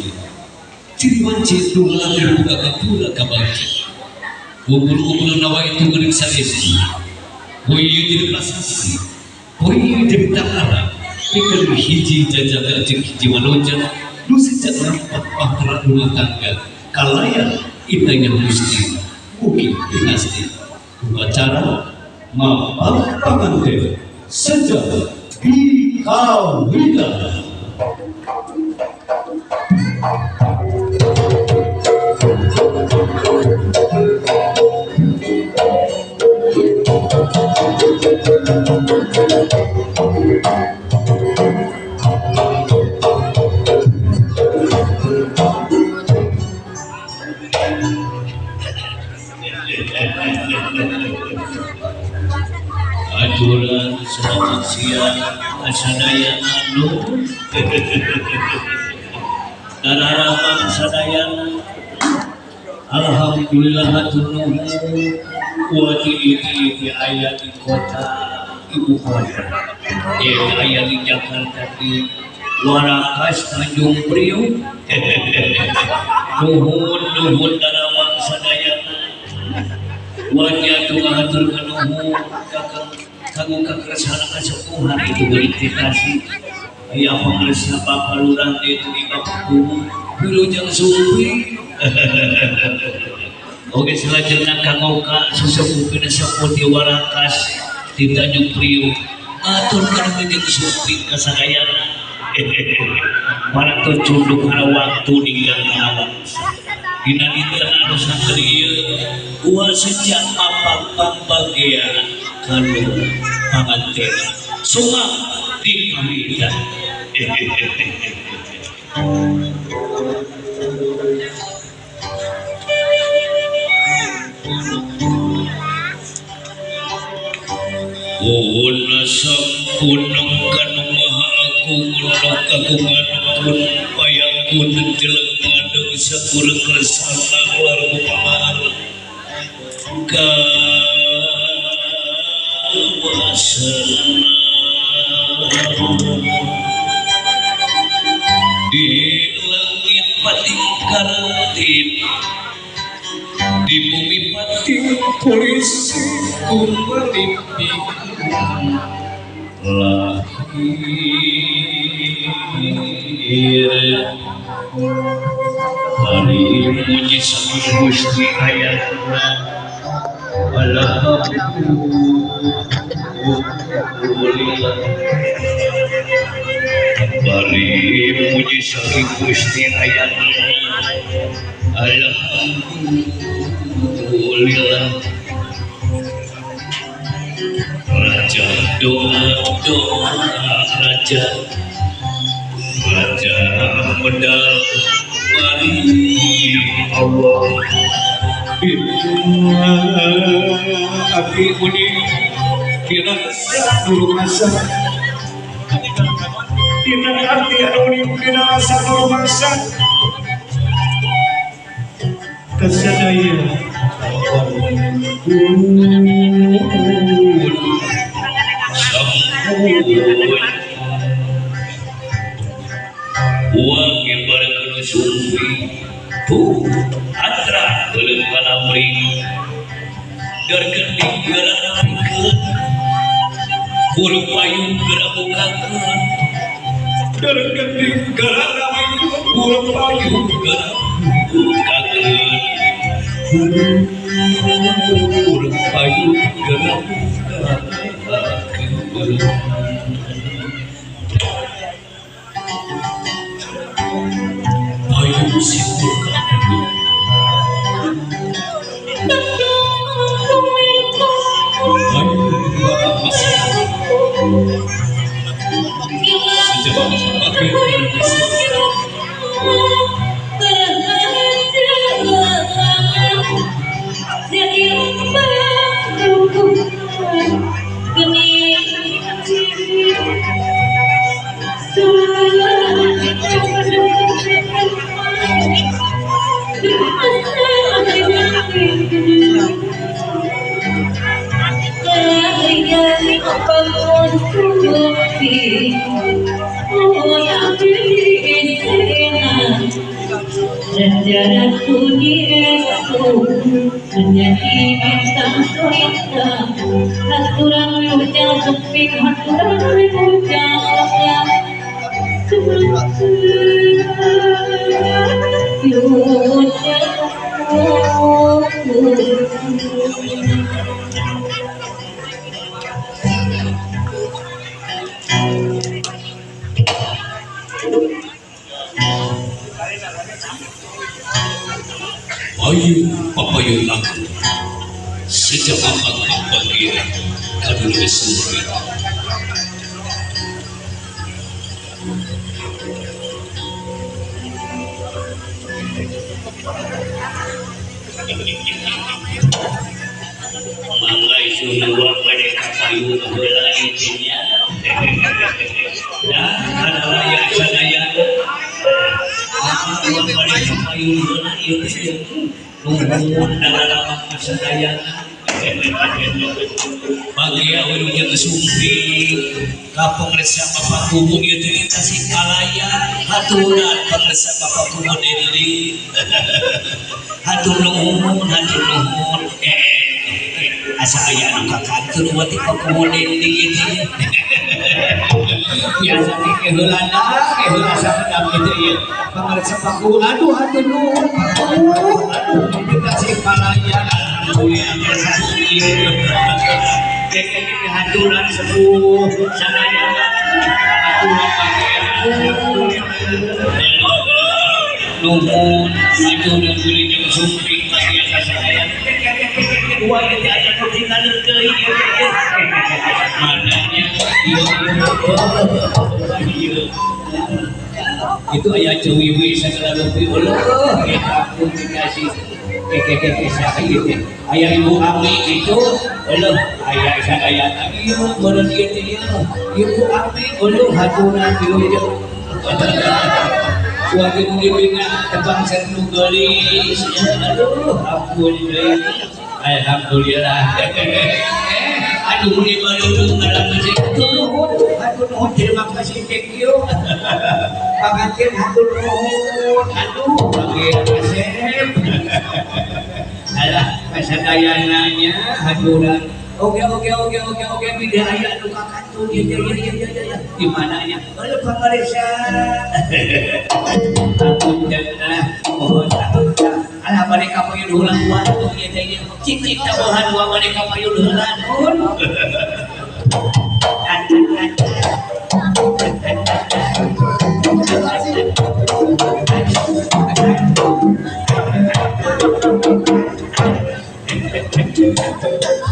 Sumpi. Ciri wanci nu ngalanggar buka kapura kabanci. Ubul-ubul nawa itu geuning saestu. Poe ieu jadi prasasti. Poe ieu jadi tangara. Pikeun hiji jajaka jeung hiji manoja nu sejak lampat bahtera rumah tangga kalayan indahnya Gusti mugi dinasti upacara mapag panganten sejak dikawitan. Aturan selamat siang sadayana nuhun. Dararamang sadayana alhamdulillah hatur nuhun wati iti aya di kota ibu kota ieu aya di Jakarta di Warakas Tanjung Priok. Nuhun nuhun daramang sadayana wati atuh ngahaturkeun nuhun kanggo kakersana kasepuhan itu beriktitasi aya pangersa Bapak Lurah itu di Bapak Kubu Wilujeng Sumping. Oke selanjutnya kanggo ka sesepuh pinesepuh di Warakas di Tanjung Priok aturkeun wilujeng sumping ka sadayana. Para tunduk kana waktu ninggal kana wangsa dina dinten anu santri ieu ual sejak mapag pambagea kanu pangantena sumang dikawitan. Una sampun kanu maha agung nu kagungan kun payakun jeleng ngadeg sakurang kersana largu pangarep kawasana di langit pating karantin di bumi pating polisi kumelipi lahir hari muji saking Gusti ayatna alhamdulillah bari muji saking Gusti ayatna alhamdulillah. Raja doa doa raja raja medal mari Allah Abdi uni dina nurung asa dina arti anu dina asa nurung asa kasadaya sampun uang bareng sumpi tuh atra belum kalabring dargending gerak ramikeun huruf payung gerak bukakeun dargending gerak ramikeun huruf payung gerak bukakeun huruf payung gerak bukakeun payung sipur kakeun Sejarahku di menjadi bintang cerita. Haturan ujang sumping, haturan ujang Ayu papayun aku sejak abang bagia kadulun sempit. Mangga isu dua mereka payun heula intinya. Dah kada aya sadaya. Mangga mereka payun heula ieu teh. Nuhun dalam sadayana. Bagia wilujeng sumping ka pangresa Bapak Kubu ieu teh di Tasikmalaya. Haturan pangresa Bapak Kubu Dendi. Hatur nuhun, hatur nuhun. Asa aya anu kakantun umat ti Pak Kubu Dendi ieu teh. Biasa teh keheula keheula sakedap kitu ieu. Pangresa Pak Kubu, aduh hatur nuhun Pak Kubu. Aduh di Tasikmalaya. Alhamdulillah biasa ieu. Keke haturan sepuh sadayana. Haturan bagia. Nuhun, hatur wilujeng sumping bagia sadayana. Dua ieu teh aya nu tinggal deui ieu teh. Mananya ieu ieu. Itu aya cuwiwi sagala rupi eueuh eta pun dikasih. Keke keke saha ieu teh. Aya Ibu Ami itu eueuh aya sadayana ieu meureun ieu teh ieu. Ibu Ami eueuh haturan wilujeng. Wajib dibina tebang sernu geulis. Aduh ampun deui. Alhamdulillah. Aduh ini baru dalam masjid. Nuhun, hatur nuhun, terima kasih, thank you. Pangantin hatur nuhun. Aduh, bagi kasep. Alah, kasadayana nya haturan. Oke oke oke oke oke bida aya anu kakantun ya ya ya ya ya ya. Di mananya? Eueuh pangaresa. Ampun lah, mohon alah mereka payun heula waktu ieu teh ieu. Cik cik tabuhan dua mereka payun heula nuhun.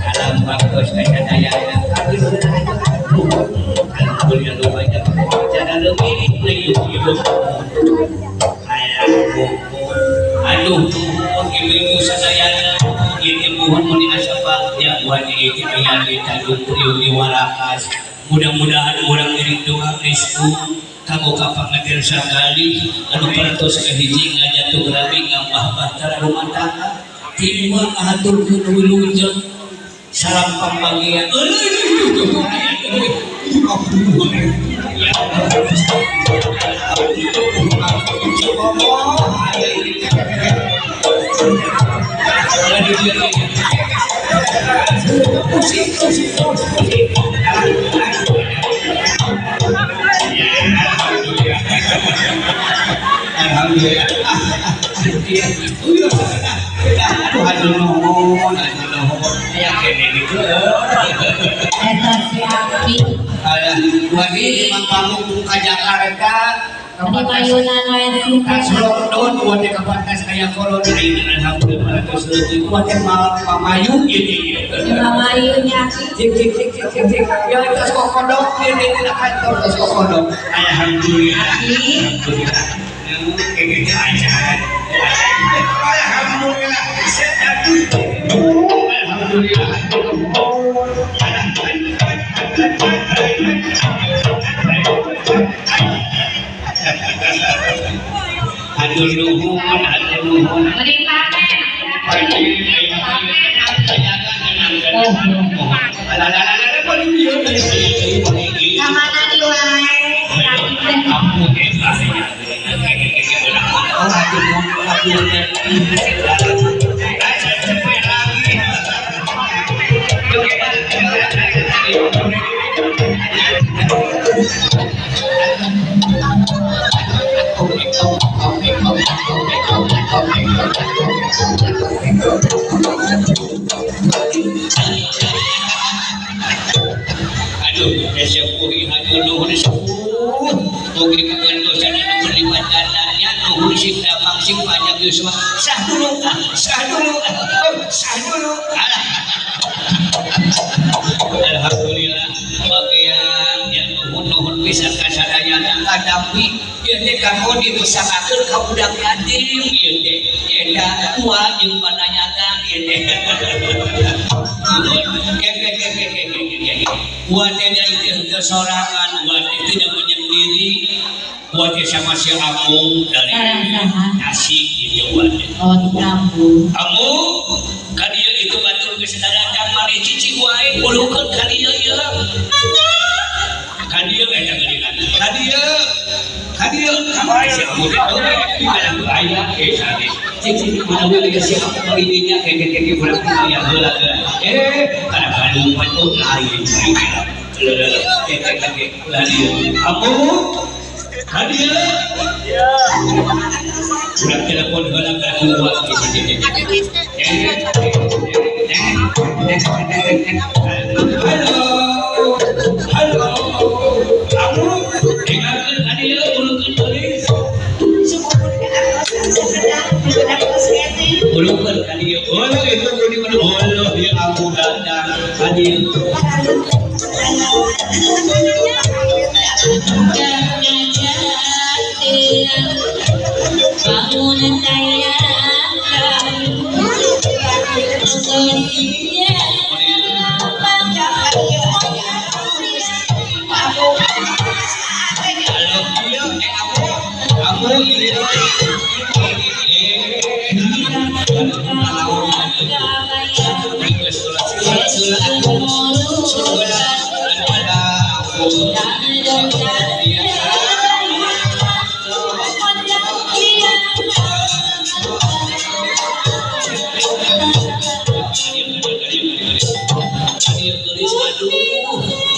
Salam waktu sadayana. Alhamdulillah lumayan cara leuwih deui ieu. Aduh nuhun ibu-ibu sadayana ieu muhun mun asa bagja buat ieu aya di Tanjung Priuk di Warakas. Mudah-mudahan urang ngiring doa restu kanggo ka panganten sakali anu parantos kahiji ngajatuh rami ngambah bahtera rumah tangga timbang ngahaturkeun wilujeng salam pambagian. Alhamdulillah. Aduh, aduh nuhun, aduh nuhun. Aya kene gitu. Eta si Aki. Alah, wadi mang pamung ka Jakarta. Di payunan wae sih. Tas lockdown buat ke batas aya corona ayeuna alhamdulillah tos leutik buat teh pamayu ieu teh. Di pamayunya Aki. Cik cik cik cik cik cik. Ya tos kokodok ieu teh dina kantor tos kokodok. Alhamdulillah. Alhamdulillah. Alhamdulillah. Alhamdulillah. Aduh nuhun, aduh nuhun. Beri panen. Kamana di wae. Oh, aduh nuhun. Aduh, sepuh aduh nuhun sepuh. Oge kagentosan anu berlipat gandanya nuhun sing damang sing panjang yuswa. Sah dulu, sah dulu, sah dulu. Alah. Alhamdulillah bagian yang nuhun-nuhun pisan ka sadayana kadampi ieu teh kanggo dipesakakeun ka budak yatim ieu teh eta tua jeung pananyaga ieu teh. Wa teh itu sorangan, wa teh tidak menyendiri, wa teh sama si Amung dari Tasik gitu wa teh. Oh, di kampung. Amung ka dieu itu batur geus datang mari cici wae ulukeun ka dieu ieu. Ka dieu eta geuningan. Ka dieu. Ka dieu ka si Amung teh aya sanes. Cik mana we si Amung bari dinya keke urang aya heula heula. Kana kalumpat oh lain. Keke ulah dieu. Amung ka dieu. Urang telepon heula ka kuat Halo. Halo. Amung dengarkeun ka dieu ulukeun geulis. Ulukeun ka dieu. Oh, itu di mana? Oh, ya aku datang ka dieu. Bangun saya Halo, iya, aku, iya,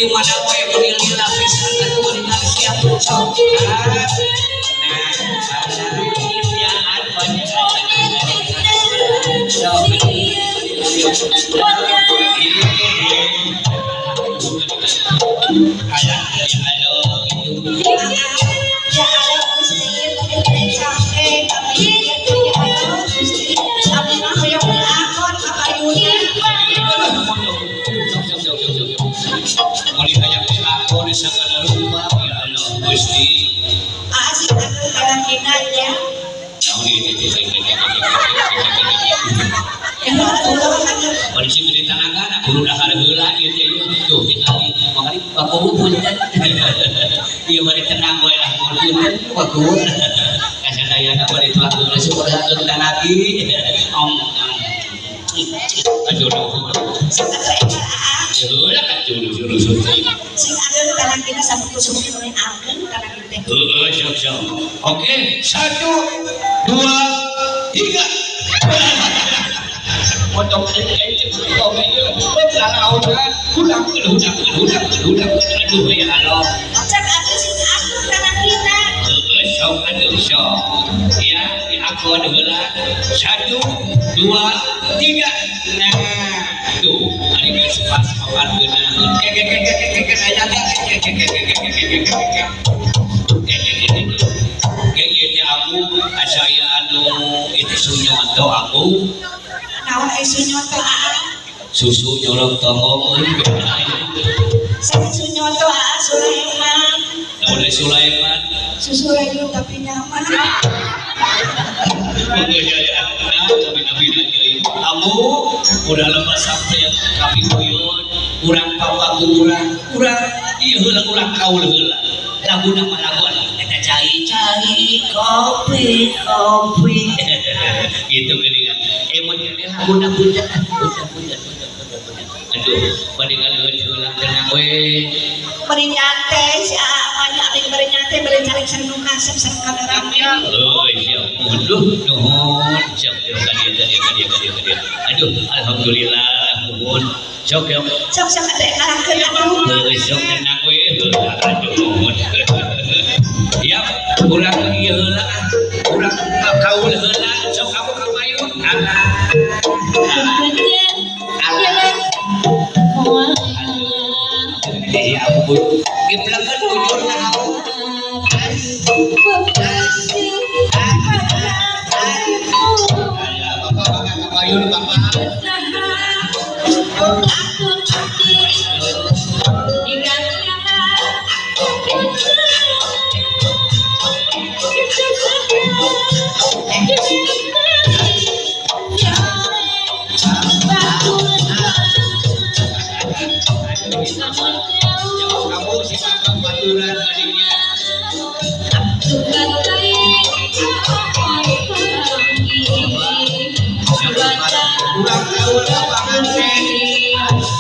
di mana wae beli lapisan atuh dengan siap sok. Nah, Iya bari tenang wae lah punten bagus. Kasadayana bari tuang geus syukur lagi. Om. Aduh. Heula atuh Sing ageng tangan kita satu tusuk ageng tangan kita. Heeh, sok sok. Oke, 1 2 3. Potong aduh ya Allah. Cek ageng sing ageng tangan kita. Sok aduh sok. Ya, aku heula. 1 2 3. Nah, tuh, ari geus pas papan geunaheun. Ke ke ke ke ke aya ke ke ke ke ke ke ke ke. Ke ieu teh aku asa aya anu itu sunyonto aku. Naon ai sunyonto aa? Susu nyolong tongong euy. Saha sunyonto aa Sulaiman. Naon ai Sulaiman? Susu rayu tapi nyaman. Kamu udah lepas sampai yang kami kuyun, urang papaku urang, urang iya heula urang kaul heula. Lagu nama lagu anu eta cai cai kopi kopi. Gitu geuningan. Mun lagu na punten punten punten punten punten. Aduh, bade ngaleueut heula tenang we. Bari nyantai si aa mah nya abdi bari nyantai bari calik sareng nu kasep sareng kameramen. Oh, siap. Nuhun duh, nuhun. Sok yuk ka dieu ka dieu ka dieu ka dieu ka dieu. Aduh, alhamdulillah nuhun. Sok yuk. Sok sok atuh kalangkeun atuh. Heuh, sok tenang we. Heuh, aduh nuhun. Ya, urang ieu heula ah. Urang kaul heula, sok kamu ka payun. Alah. Alah. Aduh. Ya ampun. Giplekeun bujurna aku. Alah, bapak bakal ka payun bapak. Jauh kamu si bapak baturan adiknya. Urang kaul ka panganten. Aduh.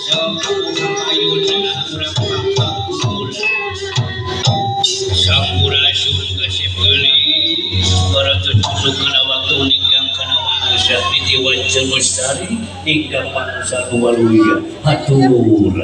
Sok kamu ka payun urang bapak heula. Sampurasun kasih geulis barato cucu kana waktu ninggang kana manusia niti wajan lestari ninggang manusia nu waluya hatur.